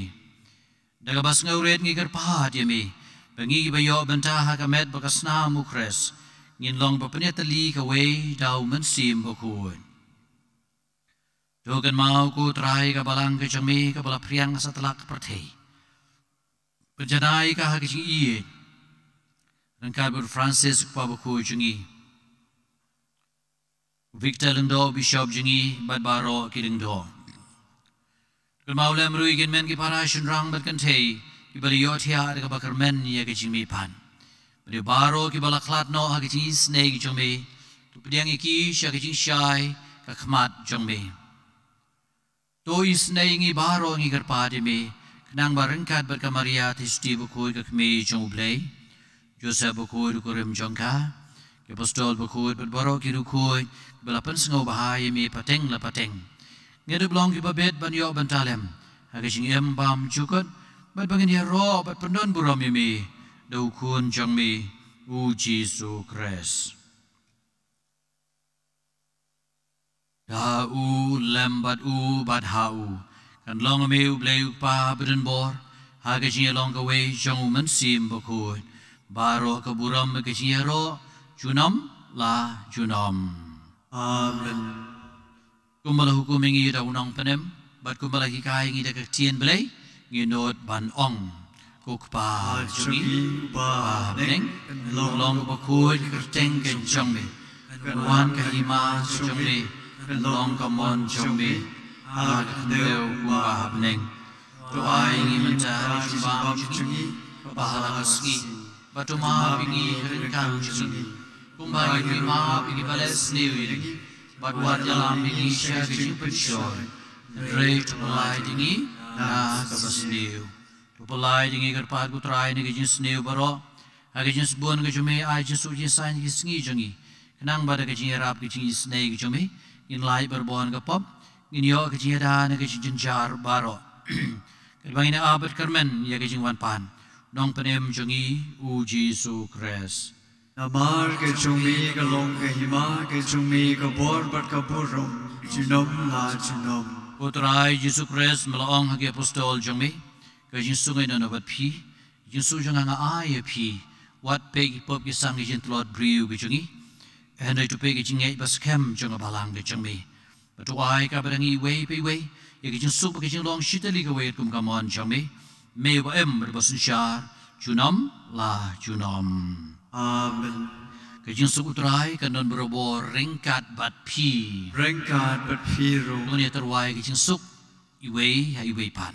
Da kaba sngewrit ngi kyrpad ïa me ba ngi kiba ïoh bynta ha ka met bad ka snam u Khrist, ngin long ba pynïatylli kawei da u Mynsiem Bakhuid. To kynmaw ko Trai ka balang ka jong me kaba la phriang satlak pyrthei. Pynjanai ka ha ka jingïeit ryngkat bad u Francis u Kpa Bakhuid jong ngi, u Victor Lyngdoh u Bishop jong ngi bad baroh ki lyngdoh. Kynmaw lem ruh ïa ki hynmen ki para shynrang bad kynthei kiba la ïohthiah da kaba kyrmen ïa ka jingmihpat. Bad ïa baroh kiba la khlad noh ha ka jingisynei ka jong me, to pdiang ïa ki sha ka jingshai ka khmat jong me. To isynei ïa ngi baroh, ngi kyrpad ïa me, khnang ba ryngkat bad ka Maria Theisotti Bakhuid ka Kmie jong u Blei, Joseph Bakhuid u kurim jong ka, ki apostol bakhuid bad baroh ki riewkhuid kiba la pynsngewbha ïa me pateng la pateng, ngin ïa long kiba bit ban ïoh bynta lem ha ka jingim bymjukut, bad ba ngin ïaroh bad pyndonburom ïa me da u Khun jong me u Jisu Khrist. Da u lem bad u bad ha u kan long me u Blei u Kpa badonbor, ha ka jingïalong kawei jong u Mynsiem Bakhuid, baroh ka burom ka jingïaroh junom la junom. Amen. Kumba la hukum ïa ngi da u Nongpynim bad kumba la hikai ïa ngi da ka ktien Blei, ngi nud ban ong: Ko Kpa jong ngi uba ha bneng, kan long bakhuid ka kyrteng ka jong me, kan wan ka hima ka jong me, kan long ka mon jong me ha ka khyndew kumba ha bneng. To ai ngi mynta ka jingbam jong ngi kaba ha la ka sngi, bad to map ïa ngi ka ryngkat jong ngi, kumba ngi map ïa kiba leh sniew ïa ngi, bad wat ïalam ïa ngi sha ka jingpynshoi, hynrei to pyllait ïa ngi na kaba sniew. To pyllait ïa ngi ko Trai na ka jingsniew baroh, ha ka jingsbun ka jong me ai jingsuk jingsaiñ ha ki sngi jong ngi, khnang ba da ka jingïarap ka jingisynei ka jong me ngin lait barabor na ka pop, ngin ïoh ka jingïada na ka jingjynjar baroh. Katba ngin ïa ap bad kyrmen ïa ka jingwan pan u Nongpynim jong ngi u Jisu Khrist. Namar ka jong me ka long ka hima, ka jong me ka bor bad ka burom junom la junom. Ko Trai Jisu Khrist, me la ong ha ki apostol jong me: Ka jingsuk nga ai noh noh bad phi, ka jingsuk jong nga nga ai ïa phi. Wat peit ki pop ki sang ki jingtlot briew ki jong ngi, hynrei to peit ki jingngeit ba skhem jong ka balang ki jong me. Bad to ai kaba dang iwei pa iwei ïa ka jingsuk bad ka jinglong shitylli kawei kum ka mon jong me, me uba im bad uba synshar junom la junom. Amen. Ka jingsuk u Trai kan don barabor ryngkat bad phi. Ryngkat bad phi ruh. To ngin ïa tyrwa ïa ka jingsuk iwei ha iwei pat.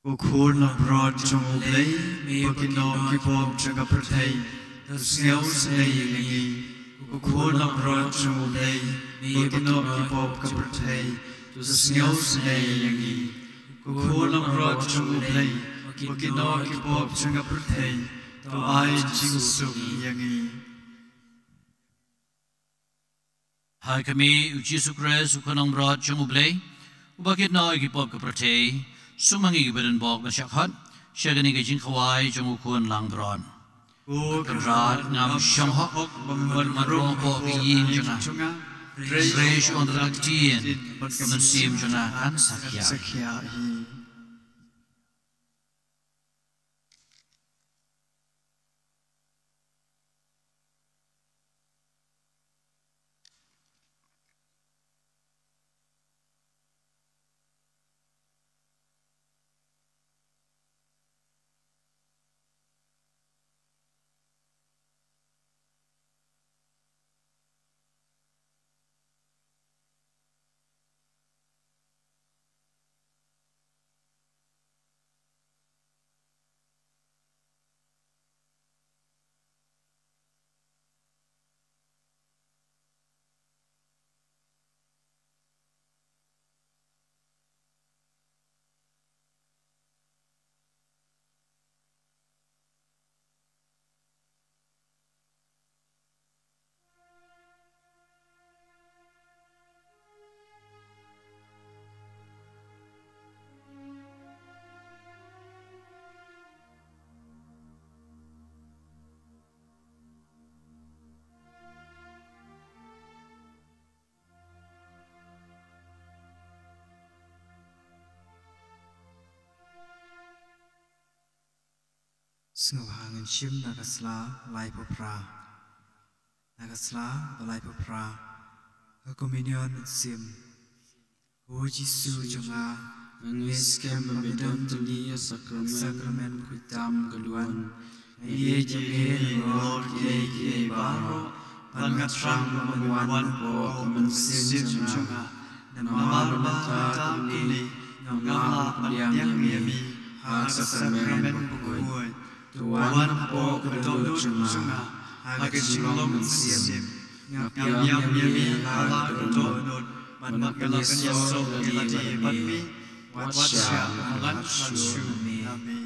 Ko khun langbrot jong U Blei, me ba kynnoh ki pop jong ka pyrthei, to sngewsynei ïa ngi. Ko khun langbrot jong U Blei, me ba kynnoh ki pop ka pyrthei, to sngewsynei ïa ngi. Ko khun langbrot jong U Blei, ba kynnoh ki pop jong ka pyrthei, to ai jingsuk ïa ngi. Ha khmih, U Jisu Khrist, U Khun langbrot jong U Blei, uba kynnoh ïa ki pop ka pyrthei, sumar ïa ngi kiba donbok ban shah khot sha kane ka jingkhawai jong U Khun langbrot. Ko Kynrad, ngam shong hok ban wan rung hapoh ka ïing jong nga, hynrei shu ong tang ka ktien bad ka mynsiem jong nga kan sa khiah. Sngewbha ngin shim na ka sla laiphew phra. Na ka sla ba laiphew phra. Ka Komunion Mynsiem. O Jisu jong nga, nga ngeit skhem ba me don tylli ïa ka sakramen, sakramen khuid tam ka duwan. Nga ïeit ïa me halor kiei kiei baroh, bad nga thrang ba men wan hapoh ka mynsiem jong nga. Namar ba mynta kane ngam lah ban pdiang ïa me ha ka sakramen bakhuid. To wan hapoh ka dohnud jong nga ha ka jinglong mynsiem. Nga pdiang ïa me ha la ka dohnud, bad nga la ïasoh ïa lade bad me, wat shah ban lait shuh na me.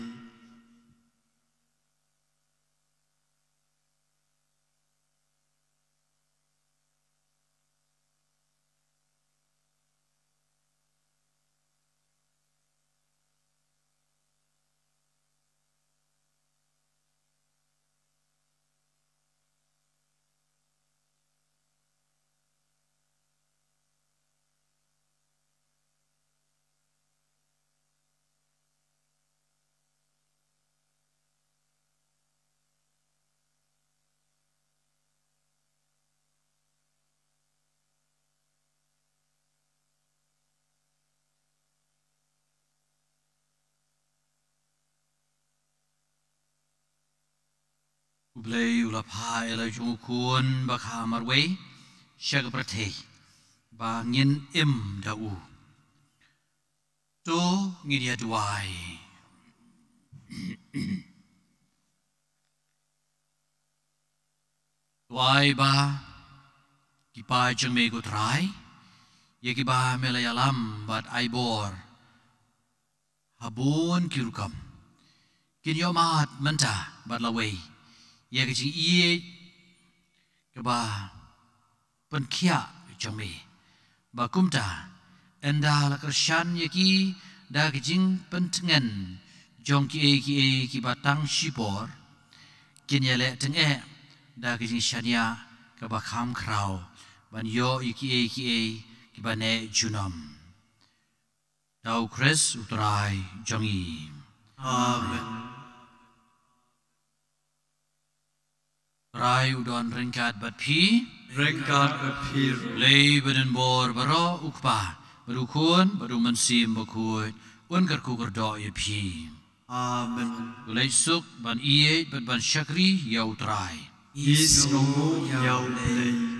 Blei u la phah ïa la jong u khun ba kha marwei sha ka pyrthei ba ngin im da u. To ngin ïa duwai. Duwai ba ki paid jong me ko Trai, ïa kiba me la ïalam bad ai bor ha bun ki rukom, kin ïohmad mynta bad lawei ïa ka jingïeit kaba pynkhiah jong me. Ba kumta, ynda la kyrshan ïa ki da ka jingpyntngen jong kiei kiei kiba tang shipor, kin ïaleh tyngeh da ka jingshaniah kaba kham khraw ban ïoh ïa kiei kiei kiba neh junom. Da u Khrist u Trai jong ngi. Amen. Trai u don ryngkat bad phi. Ryngkat bad phi ruh. Blei ba donbor baroh, u Kpa bad u Khun bad u Mynsiem Bakhuid, un kyrkhu kyrdoh ïa phi. Amen. To leit suk ban ïeit bad ban shakri ïa u Trai. Ngi sngewnguh ïa u Blei.